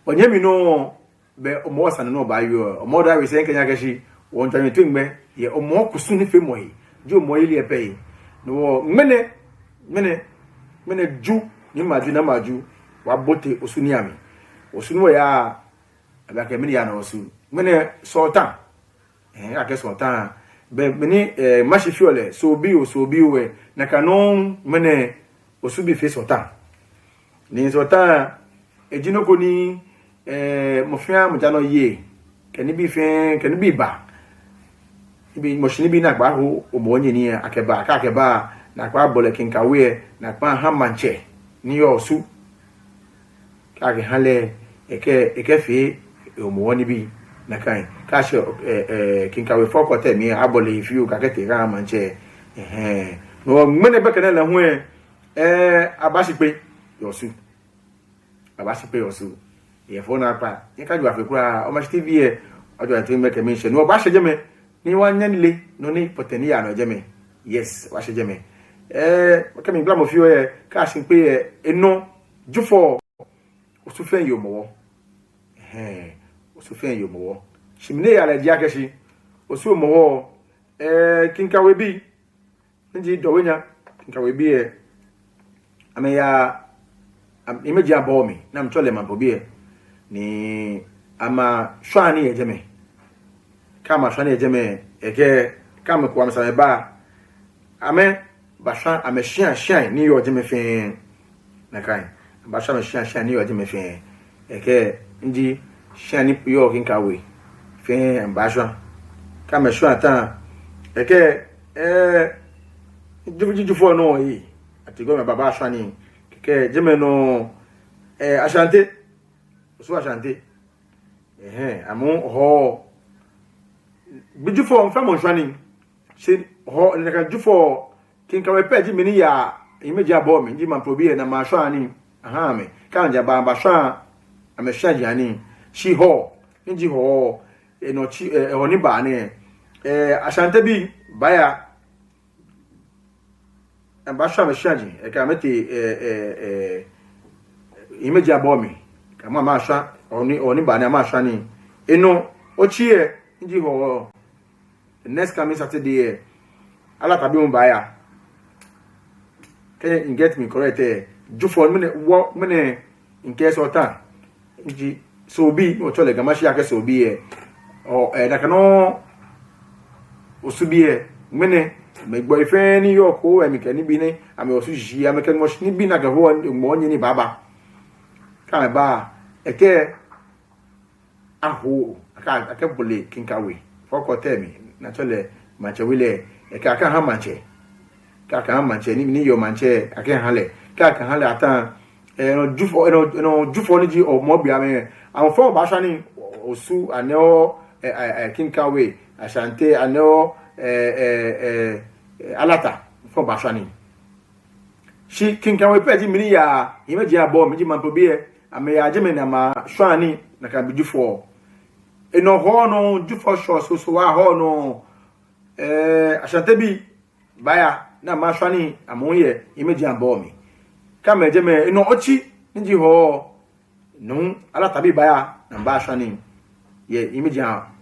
Onyɛmi nɔ, bɛ Hɔmɔwɔ sane nɔ baaye. Hɔmɔwɔ da wi sɛ ŋkɛ nyɛ akɛ shi, wɔŋtsa nyɛtoi ŋmɛ, yɛ Hɔmɔwɔ kusum nifeemɔ he, ji Hɔmɔwɔ yeli lɛ pɛ he. No hewɔ, ŋmɛnɛ, ŋmɛnɛ, ŋmɛnɛ Ju, ni maŋ Ju, ni maŋ Ju, wɔbote Osu nii amli. Osu ni wɔyaa, abaakɛɛ mɛni yaa nɔ Osu. Ŋmɛnɛ Sɔɔtaŋ. Ɛɛ, akɛ Sɔɔtaŋ. Bɛ, bɛ ni, ɛ, mashi fioo lɛ, Soobi oo, Soobi oo, ɛ, nakai nɔŋŋ ŋmɛnɛ Osubii fee Sɔɔtaŋ. Ni Sɔɔtaŋ, eji nɔ ko ni, ɛ, mɔ fɛɛ mɔ ja nɔ yɛ, kɛ nibii fɛɛ, kɛ nibii baa. Nibii, mɔ shi nibii ni akpaa ho, Hɔmɔwɔ nyɛ ni akɛba, kɛ akɛba, ni akpaa bɔlɛ kinkawe, ni akpaa ha maŋtsɛ, ni yɔɔ Osu. Kɛ akɛha lɛ, ekɛ, ekɛfee Hɔmɔwɔ nibii nakai. Kɛ ashɛ, ɛ, ɛ, kinkawe fɔkɔtɛ mli, abɔle fioo kɛ akɛtee kɛha maŋtsɛ. Ɛhɛɛ. No ŋmɛnɛ bɛ kɛ nɛɛ lɛ hu lɛ, ɛ, abaashi kpe yɛ Osu. Abaashi kpe yɛ Osu. Yɛ fɔ naakpa. Nyɛkajo afee kwraa, Omashi T V lɛ, ajo ati mɛi kɛ miishɛɛ. No wɔbaashɛ jɛmɛ, ni wɔnyɛ wɔle nɔ ni pɔtɛɛ ni yaa nɔ jɛmɛ. Yes, wɔbaashɛ jɛmɛ. Ɛ, kɛ miigbala mɔ fioo lɛ, kɛ ashi kpe lɛ, enɔ, Jufɔ, Osu fɛɛ yɛ Hɔmɔwɔ. Ɛhɛɛ, Osu fɛɛ yɛ Hɔmɔwɔ. Shi mɛni yaa lɛ ji akɛ shi, Osu Hɔmɔwɔ, ɛ, kinkawebii, ni ji Dowunya kinkawebii lɛ, amɛya, am-, Yemeji Abɔɔ mli, ni amɛtsɔ lɛ Mamprobi lɛ, ni amɛshwa nii yɛ jɛmɛ. Kɛ amɛshwa nii yɛ jɛmɛ, ekɛɛ, kɛ amɛku amɛsɛɛ amɛba, amɛbaashwa amɛshia shia ni yɔɔ jɛmɛ fɛɛ. Nakai. Amɛbaashwa amɛshia shia ni yɔɔ jɛmɛ fɛɛ. Ekɛɛ, ni ji shia ni yɔɔ kinkawe fɛɛ amɛbaashwa. Kɛ amɛshwa ta, ekɛɛ, ɛ, Ju-, Ju-, Jufɔ nɔ lɛ, ati gɔmɛ babaashwa nii. Kɛkɛ jɛmɛ nɔ, ɛ, Ashante. Osu Ashante. Ɛhɛɛ, amɛ hu Hɔɔ. Gbi Jufɔ, mɔ fɛɛ mɔ miishwa nii. Shi Hɔɔ, nakai Jufɔ, kinkawe pɛ ji mɛi ni yaa Yemeji Abɔɔ mli, ji Mamprobi lɛ, ni amɛshwa nii aha amɛ. Kɛ amɛja ba, amɛbaashwa amɛshia ji nii. Shi Hɔɔ, ni ji Hɔɔ, enɔ tsi, ɛ, Hɔɔ ni baa nɛɛ, ɛ, Ashantebii baaya, amɛbaashwa amɛshia ji, ɛ, kɛ amɛtee, ɛ, ɛ, ɛ, Yemeji Abɔɔ mli, kɛ amɛ, amɛshwa, Hɔɔ ni, Hɔɔ ni baa nɛɛ, amɛshwa nii. Enɔ otsi lɛ, ni ji Hɔɔ, the next coming Saturday lɛ, Alatabii hu baaya. Kɛ mi get mi correct lɛ, Jufɔ, ŋmɛnɛ, wɔ, ŋmɛnɛ, mikɛɛ Sɔɔtaŋ. Ni ji Soobi, ni wɔtsɛɔ lɛ Ga Mashi akɛ Soobi lɛ. Ɔ, ɛ, nakai nɔŋŋ Osubii lɛ, ŋmɛnɛ, amɛgbɔi fɛɛ ni yɔɔ koo lɛ mli kɛ nibii ni, amɛ Osu ji, amɛkɛ mɔ shi nibii ni akɛhoɔ Hɔmɔwɔ nyɛ ni baaba. Kɛ amɛba, ekɛɛ, aho, akɛ, akɛbɔle Kinkawe fɔkɔtɛ mli, ni atsɛɔ lɛ maŋtsɛ we lɛ, ekɛɛ akɛha maŋtsɛ. Kɛ akɛha maŋtsɛ, ni, ni yɔɔ maŋtsɛ, akɛha lɛ. Kɛ akɛha lɛ ata, eh, no Jufɔ, eh, no, no Jufɔ ni ji Hɔmɔwɔ bii amɛ, amɛ fɛɛ baashwa nii. Osu, Anɛhɔ, eh, eh, eh, Kinkawe, Ashanti, Anɛhɔ, eh, eh, eh, eh, Alata, fɛɛ baashwa nii. Shi Kinkawe pɛ ji mɛi ni yaa hiimeji abɔɔ mli, ji Mamprobi lɛ, amɛyaa jɛmɛ ni amɛshwaa nii nakai be Jufɔ. Enɔ hɔɔ nɔ, Jufɔ shɔ soso wa hɔɔ nɔ, eh, Ashanti bii baaya ni amɛshwa nii, amɛ hu yɛ hiimeji abɔɔ mli. Kɛ amɛjɛ jɛmɛ, enɔ otsi ni ji hɔɔ nɔ, Alata bii baaya ni amɛbashwa nii yɛ hiimeji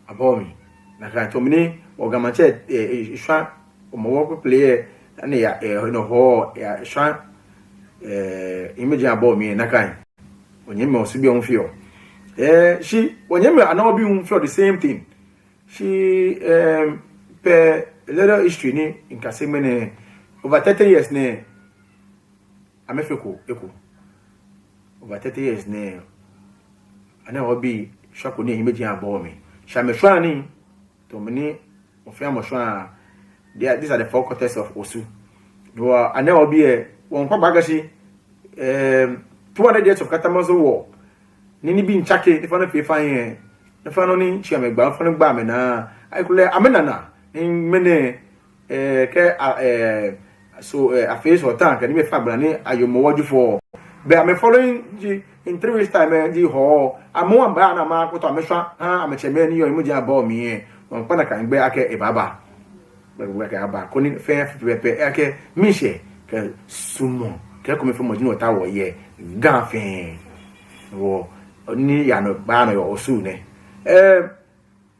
abɔɔ mli. Nakai tamɔ bɔ ni wɔ Ga Maŋtsɛ, eh, eh, shwa Hɔmɔwɔ kpekple lɛ, ni eya, eh, enɔ hɔɔ eyashwa, eh, hiimeji abɔɔ mli nakai. Wɔnyɛmimɛi Osubii hu feɔ. Eh, shi wɔnyɛmimɛi Anɛhɔ bii hu feɔ the same thing. Shi, eh, per little history ni mikase ŋmɛnɛ, over thirty years nɛ, amɛfeko eko. Over thirty years nɛ, Anɛhɔ bii shwako nii hiimeji abɔɔ mli. Shi amɛshwaa nii tamɔ bɔ ni mɔ fɛɛ mɔ shwaa. They are, these are the four quarters of Osu. Wɔ Anɛhɔ bii lɛ, wɔmiikpa gbɛ akɛ shi, um, two hundred years of Katamanso War, ni nibii miitsake, ni fɛɛ nɔ fee fine, ni fɛɛ nɔ ni tsi amɛgba, fɛɛ nɔ gba amɛnaa. Ekolɛ amɛnana, ni ŋmɛnɛ, eh, kɛ a, eh, so, eh, afee sɔɔtã kɛ nibii fɛɛ agbɛnɛ ni aye Hɔmɔwɔ Jufɔ. Bɛ amɛ following ji, in three weeks time, eh, ji hɔɔ, amɛ hu amɛbaa ni amɛkpɔtɔ amɛshwa ha amɛtsɛmɛi ni yɔɔ hiimeji abɔɔ mli lɛ. Wɔmiikpa nakai gbɛ akɛ ebaaba. Gbɛ, gbɛ akɛ aba, koni fɛɛ afee pɛpɛɛpɛ, akɛ miishɛɛ kɛ suɔmɔ kɛ ekomefeemɔ ji nɔ ni wɔtaoɔ yɛ Ga fɛɛ. Wɔ ni yaa nɔ, baaya nɔ yɛ Osu nɛ. Eh,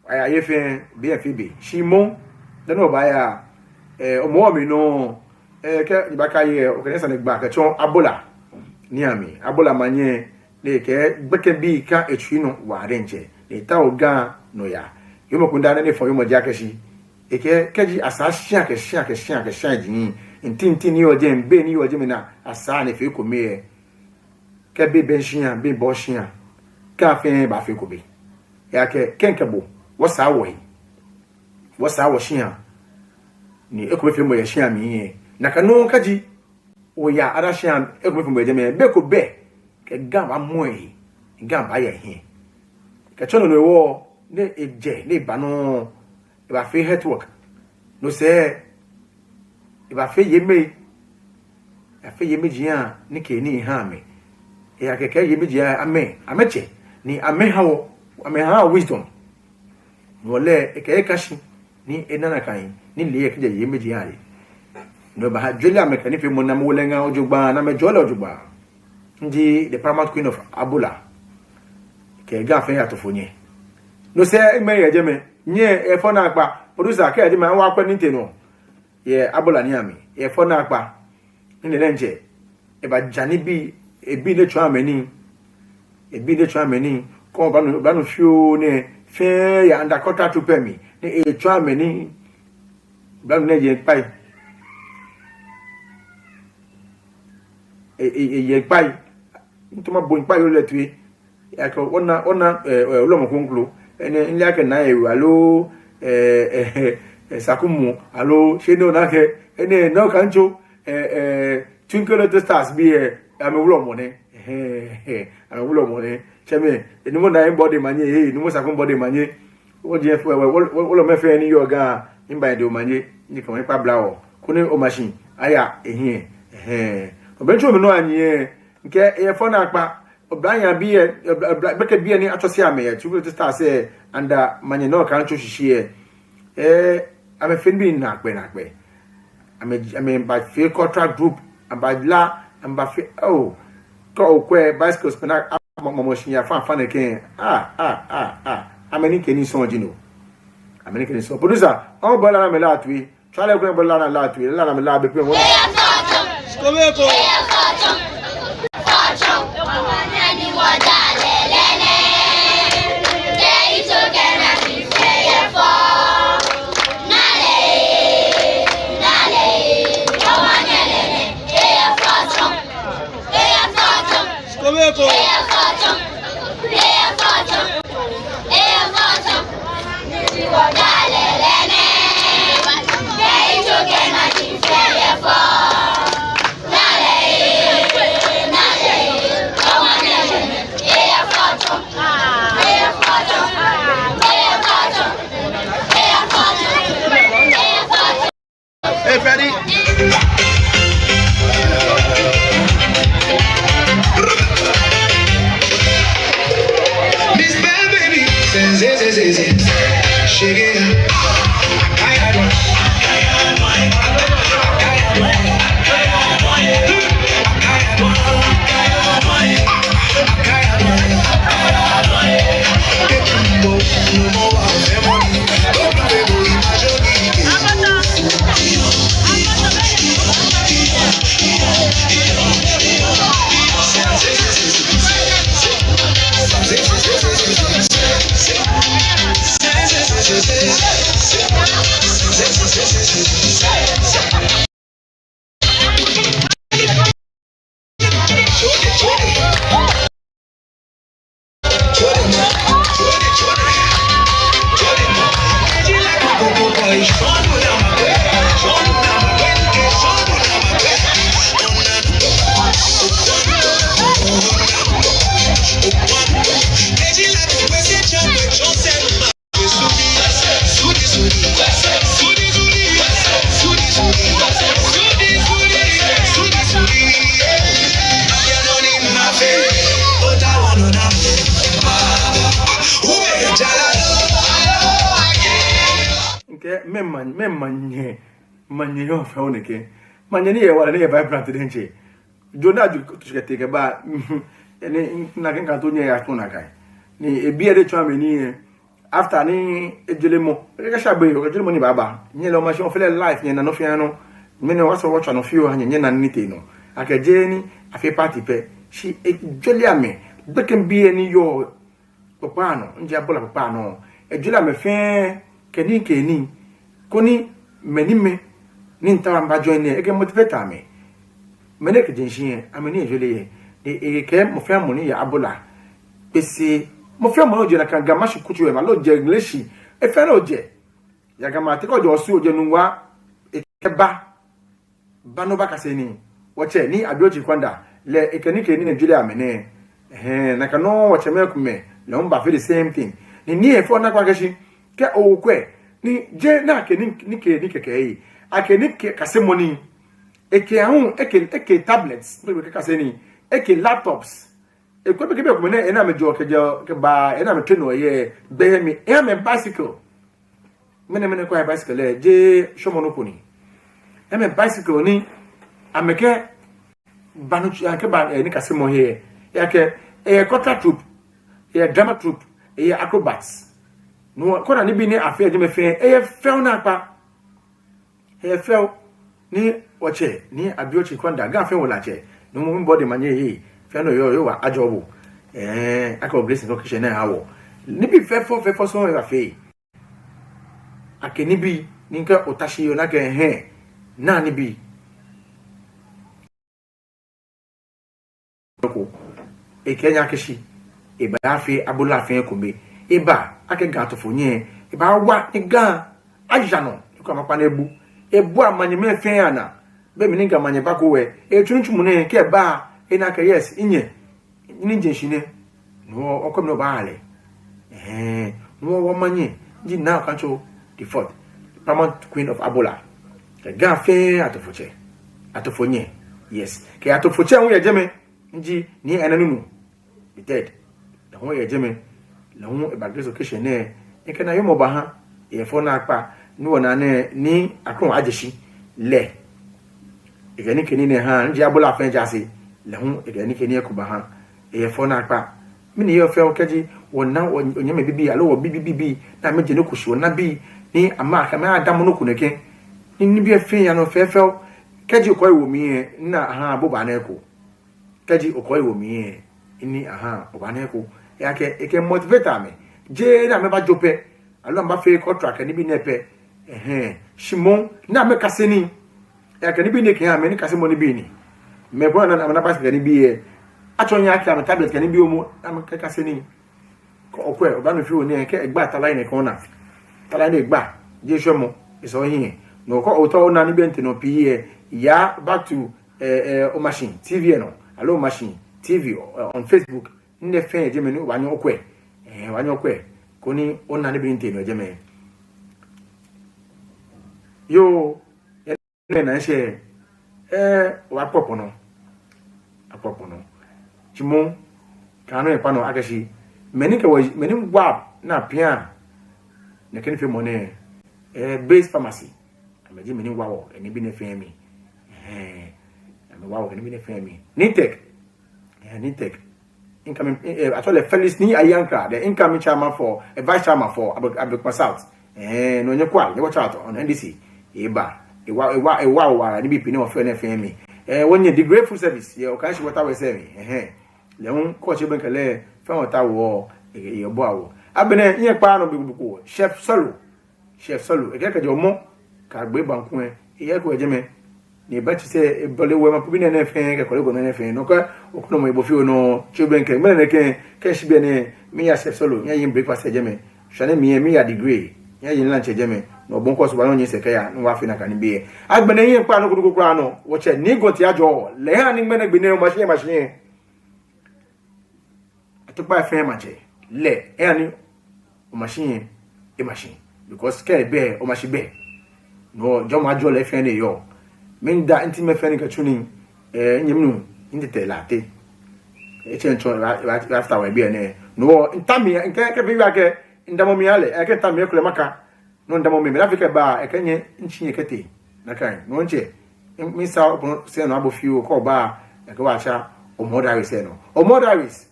aya yɛ fɛɛ, be fɛɛ be. Shi moŋ, dani wɔbaaya, eh, Hɔmɔwɔ mli nɔ, eh, kɛ nyɛbaakai lɛ, okɛ nɛɛ sane gba kɛtsɔ Abola nii amli. Abola Manyɛ, ni ekɛ gbekɛbii ka etsui nɔ waa diɛŋtsɛ, ni etao Ga nɔyaa. Yoomo kunda nɛɛ ni efɔ yoomo ji akɛ shi, ekɛɛ kɛji asaa shia kɛ shia kɛ shia kɛ shia ji ntintin ni yɔɔ jɛmɛ, bei ni yɔɔ jɛmɛ ni asaa ni efee ekome lɛ, kɛ bei bɛ shia, bei bɛ shia, Ga fɛɛ baafee ekome. Ejaakɛ kɛ mikɛ bo, wɔsaa wɔhe, wɔsaa wɔshia, ni ekomefeemɔ yɛ shia mli lɛ, nakai nɔŋŋ kɛji oya other shia, ekomefeemɔ yɛ jɛmɛ, bei ko bɛ, kɛ Ga baamɔ ehe, Ga baaya ehiɛ. Kɛtsɔ no nɔ hewɔ, ni ejɛ, ni eba nɔ, ebaafee earthwork. No sɛɛ, ebaafee yemei, ebaafee yemei ji ya ni kɛ nii ha amɛ. Ejaakɛ kɛ yemei ji ya amɛ, amɛtsɛ, ni amɛha wɔ, amɛha wisdom. No lɛ, ekɛ eka shi, ni ena nakai, ni lɛ ekɛjɛ yemei ji ya lɛ. No baha jɔɔ lɛ amɛkɛ nifeemɔ ni amɛwo lɛ ŋaa jogbaŋŋ, ni amɛjɔɔ lɛ jogbaŋŋ. Ni ji the paramount queen of Abola. Kɛ Ga fɛɛ yatɔ fo nyɛ. No sɛɛ, ŋmɛnɛ yɛ jɛmɛ, nyɛ efɔ naakpa, producer kɛ yɛ jɛmɛ, awa kwɛ ni tee nɔ. Yɛ Abola nii amli, efɔ naakpa. Ni lɛ diɛŋtsɛ, ebaja nibii, ebii ni etsɔɔ amɛ nii, ebii ni etsɔɔ amɛ nii, kɛ obaa nɔ, obaa nɔ fioo nɛɛ, fɛɛ yɛ under contract pɛ mli, ni etsɔɔ amɛ nii, obaa nɔ nɛɛ yɛ kpai. E, e, eyɛ kpai. Ntoma bo kpai yoo lɛ toi. Ejaakɛ ona, ona, eh, eh, wulɔmɔ kroko. Enɛ, mile akɛ Naa Ewe aloo, eh, eh, eh, eh, Sakumɔ, aloo, shi no ona akɛ, enɛ, Naa Okaŋtso, eh, eh, Twinkle Little Stars bii, eh, amɛwulɔmɔ nɛ. Eh, eh, amɛwulɔmɔ nɛ. Tsɛmɛi, eh, Nuumo Naa Ebɔde Manyɛ, eh, Nuumo Sakumɔ Bɔde Manyɛ. Wɔ diɛŋtsɛ, wɔ, wɔ, wɔ, wulɔmɛi fɛɛ ni yɔɔ Ga, miiba ede omanye, ni kɛ omanye kpa bla wɔ. Koni oma shi aya ehiɛ. Ɛhɛɛ. Obɛ tso mi nɔ anyiɛ, mikɛɛ efɔ naakpa, oblahii abii, obla, obla, gbekɛbii ni atsɔse amɛ yɛ Twinkle Little Stars, eh, under Manyɛ Naa Okaŋtso shishi, eh, amɛfee nibii naakpɛɛ naakpɛɛ. Amɛ, amɛbafee cultural group, amɛbala, amɛbafee, oh, kɛ okwɛ bicycles pɛ ni amɔ, mɔ, mɔ shi ya fan fan nɛkɛ. Ah, ah, ah, ah. Amɛ nɛkɛ nii sɔŋŋ ji no. Amɛ nɛkɛ nii sɔŋŋ. Producer, ɔɔ bɔ la ni amɛla toi. Tswa lɛ kɛ bɔ la ni ala toi. La ni amɛla be kpɛ wɔ. Ŋkɛɛ, mɛɛ ma, mɛɛ manyɛ, manyɛ yɔɔ fɛo nɛkɛ. Manyɛ ni yɛ wala ni yɛ vibrant diɛŋtsɛ. Jona ju tushkete kɛba. Ni nakai ŋkatoo nyɛ ya tona kai. Ni ebi ede tswa mɛ ni yɛ. After ni ejele mɔ, ekɛ sha be, ejele mɔ ni baaba. Nyɛle Omashi, ofee lɛ live, nyɛna nɔ fɛɛ nɔ. Mɛni wɔsɔɔ wɔtswa nɔ fioo ha nyɛ, nyɛna nɔ ni tee nɔ. Akɛ jeee ni afee party pɛ. Shi ejele amɛ. Gbekɛbii ni yɔɔ kpokpaa nɔ, ŋjie Abola kpokpaa nɔ. Ejele amɛ fɛɛ, kɛ nii kɛ nii. Koni mɛi ni mɛi ni miitao amɛba join lɛ, ekɛ motivate amɛ. Mɛi ni ekɛ jeŋ shi lɛ, amɛ ni ejele lɛ. E, ekɛɛ mɔ fɛɛ mɔ ni yɔɔ Abola. Kpese, mɔ fɛɛ mɔ ni ojɛ nakai Ga Mashi kutso lɛ mli, aloo ojɛ Ŋleshi. Efɛɛ ni ojɛ. Yɛ Ga maŋ, te kɛ ojɛ Osu, ojɛ Nungua, ekɛɛ ba. Ba ni obakase nii. Wɔtsɛ Nii Abiotse Kwanda lɛ, ekɛ nii kɛ nii ni ejele amɛ nɛ. Ɛhɛɛ, nakai nɔŋŋ wɔtsɛmɛi komɛi lɛ hu bafee the same thing. Ni nii lɛ fɛɛ ona akpa akɛ shi, kɛ okwɛ, ni jeee nakai nii, nii kɛ nii kɛkɛ lɛ. Akɛ nii kɛ kasemɔ nii. Ekɛ ahu, ekɛ, ekɛ tablets, ni ekɛkase nii. Ekɛ laptops. Ekwɛ be kɛ be komɛi nɛɛ, ena amɛjɔɔ kɛjɛ, kɛba, ena amɛtrenɔ yɛ, gbɛ yɛ mli, ena amɛ bicycle. Mɛni, mɛni kɔɔ yɛ bicycle lɛ, jeee shɔmɔ nɔ ko ni. Ena amɛ bicycle ni, amɛkɛba nɔ, kɛba, eh, nikasemɔ he, eyɛ akɛ, eh, cultural troupe, eh, drama troupe, eh, acrobats. No, koni nibii ni afeɔ yɛ jɛmɛ fɛɛ, eyɛ fɛo naakpa. Eyɛ fɛo ni wɔtsɛ, Nii Abiotse Kwanda, Ga fɛɛ wɔlatsɛ. No mɔ mibɔ de manyɛ he, fɛɛ nɔ yɔɔ, yɔɔ wa ajɔ bo. Eh, akɛ wɔ Blessing Occasion nɛɛ ha wɔ. Nibii fɛfɛo, fɛfɛo sɔŋŋ ebafee. Akɛ nibii, ni kɛ ota shi ona akɛ hɛɛ, na nibii. Ko, ekɛɛ nyɛ akɛ shi, ebaafee Abola fɛɛ ekome. Eba, akɛ Ga atofonyo, ebaawa ni Ga aja nɔ, ni kɔ amakpa ni ebu. Ebu amanyɛmɛi fɛɛ anaa. Be mli ni Ga manyɛ bako lɛ, etsu nitsumɔ nɛɛ, kɛ eba, ena akɛ yes, minyɛ, ni jeŋ shi nɛ. No, okɔ mi no ba ale. Ɛhɛɛ, no, wɔmanyɛ, ji Naa Okaitsho the fourth, Paramount Queen of Abola. Kɛ Ga fɛɛ atofotsɛ. Atofonyo. Yes. Kɛ atofotsɛ hu yɛ jɛmɛ. Ni ji Nii Ene Nunu the third. Lɛ hu yɛ jɛmɛ. Lɛ hu eba Grace Occasion nɛɛ. Ekɛ nanemɛi baha. Eyɛ fɛo naakpa. Ni wɔna nɛɛ, Nii Akrɔŋ Adjeshi lɛ, ekɛ nii kɛ nii nɛɛ ha, ni ji Abola fɛɛ jaase. Lɛ hu ekɛ nii kɛ nii eko baha. Eyɛ fɛo naakpa. Mɛni yɔɔ fɛo kɛji wɔna wɔ, wɔnyɛmimɛi bibii, aloo wɔbii bibii, ni amɛje nɔ ko shi, wɔna bii ni amɛ, akɛ amɛdamɔ nɔ ko nɛkɛ. Ni nibii fɛɛ aya nɔ fɛfɛo. Kɛji okɔ ewo mli lɛ, ni aha bo obaana eko. Kɛji okɔ ewo mli lɛ, ni aha obaana eko. Eyɛ akɛ, ekɛ motivate amɛ. Jeee ni amɛbajo pɛ. Aloo amɛbafee cultural kɛ nibii nɛɛ pɛ. Ɛhɛɛ. Shi moŋ, ni amɛkase nii. Eyɛ akɛ nibii nɛɛ kɛ amɛ nikasemɔ nibii ni. Mɛi komɛi ni amɛna bicycle kɛ nibii lɛ, atsɔɔ nyɛ akɛ amɛ tablet kɛ nibii momo, ni amɛkɛkase nii. Kɛ okwɛ, obaanu fioo nɛɛ, kɛ egba ta line nɛɛ kɛ ona. Ta line nɛɛ egba, jeee shwɛmɔ, esɔ hiɛ. No kɛ ootao ona nibii ni tee nɔ pii lɛ, ya back to, eh, eh, Omashi T V lɛ nɔ, aloo Omashi T V, eh, on Facebook. Nii nɛɛ fɛɛ yɛ jɛmɛ ni obaanyɛ okwɛ. Eh, obaanyɛ okwɛ. Koni ona nibii ni tee nɔ yɛ jɛmɛ. Yoo, yɛ nɛɛ naashi, eh, wɔkpɔ kpɔnɔ. Akpɔ kpɔnɔ. Shi moŋ, kɛ nɔ ekpa nɔ akɛ shi, mɛi ni kɛ wɔ, mɛi ni wa ni apia nɛkɛ nifeemɔ nɛɛ, eh, Base Pharmacy. Amɛji mɛi ni wa wɔ, eh, nibii nɛɛ fɛɛ mli. Eh, amɛwa wɔ, eh, nibii nɛɛ fɛɛ mli. Nitec. Eh, Nitec. Incoming, eh, eh, actually, Felix Nii Ayankrah, the incoming chairman for, eh, vice chairman for Ablekuma South. Eh, no, nyɛkwɛa, nyɛwatch out on N D C. Eba, ewa, ewa, ewa, ewa, nibii pii ni wɔfeɔ nɛɛ fɛɛ mli. Eh, wɔnyɛ The Grateful Service, yɛ Okaishie Water Works mli. Eh, eh. Lɛ hu, kɛ otsɛ bɛŋkɛ lɛ, fɛɛ wɔtaoɔ, eh, eh, ebua wɔ. Agbɛnɛ, nyɛkpaa nɔ bibioo, Chef Solo. Chef Solo, ekɛɛ kɛjɛ Hɔmɔwɔ kɛyagbe banku lɛ, eyɛ eko yɛ jɛmɛ. Ni eba tsɛ sɛ ebɔle wɔ mapu bi nɛɛ fɛɛ kɛ Korle Gonno nɛɛ fɛɛ. No kɛ okunɔ mɔ ebo fioo nɔ tso bɛŋkɛ. Ŋmɛnɛ nɛkɛ kɛ shi biɛ nɛɛ miya sɛ solo, miyayi breakfast yɛ jɛmɛ. Shwane miya, miya degree, miyayi lunch yɛ jɛmɛ. No bɔ ni kɔsu ba nɔ nyɛsɛɛ kɛya, no wɔfee nakai nibii. Agbɛnɛ nyɛkpa nɔ ko kwraa nɔ. Wɔtsɛ Nii Gɔnti Ajɔ, lɛ ehã ni ŋmɛnɛ gbi nɛɛ Omashi yɛ, Omashi yɛ. Atukpai fɛɛ maŋtsɛ, lɛ ehã ni Omashi yɛ, Omashi. Because kɛ ebɛ, Omashi bɛ. No jɔɔmɔ ajɔɔ lɛ fɛɛ ni eyɔɔ. Miida ntimɛi fɛɛ ni kɛ tsu nii, eh, nyɛmi nuu, ntɛtɛ lɛ ate. Etsɛ ntsɔ, after wɔ biɛ nɛɛ. No, nta mi, nkɛ, kɛ bi wa kɛ, ndamɔ mi ale, ekɛ nta mi ekolɛ maka. No ndamɔ mi, mɛni afee kɛ ba, ekɛ nyɛ, ntsi nyɛ kɛtee. Nakai, no ntsɛ, misaa opo sɛɛ nɔ abo fioo, kɛ oba, ekɛ wɔtsa, Omɔ Diaries sɛɛ nɔ. Omɔ Diaries.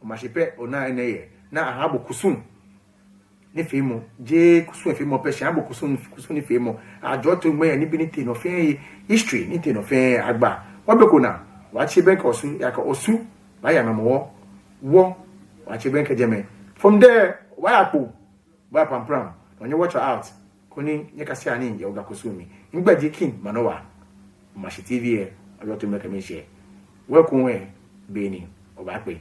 Omashi pɛ, ona enɛ yɛ. Ni ahã bo kusum nifeemɔ, jeee kusum feemɔ pɛ, shi ahã bo kusum, kusum nifeemɔ. Ajɔɔ toiŋ yɛ nibii ni tee nɔ fɛɛ, history ni tee nɔ fɛɛ agba. Wɔbɛ ko naa, wɔtsi bɛŋkɛ Osu, yakɛ Osu, wɔya Hɔmɔwɔ, wɔ, wɔtsi bɛŋkɛ jɛmɛ. From there, wɔya Kpone, wɔya Prampram, no nyɛ watch out, koni nyɛkase nii yɛ wɔ Ga kusum mli. Migbɛi ji King Manowa, Omashi T V lɛ, ajɔɔ toiŋ kɛ mi shi. Wɔ ko wɛ, be ni, wɔbaakpe.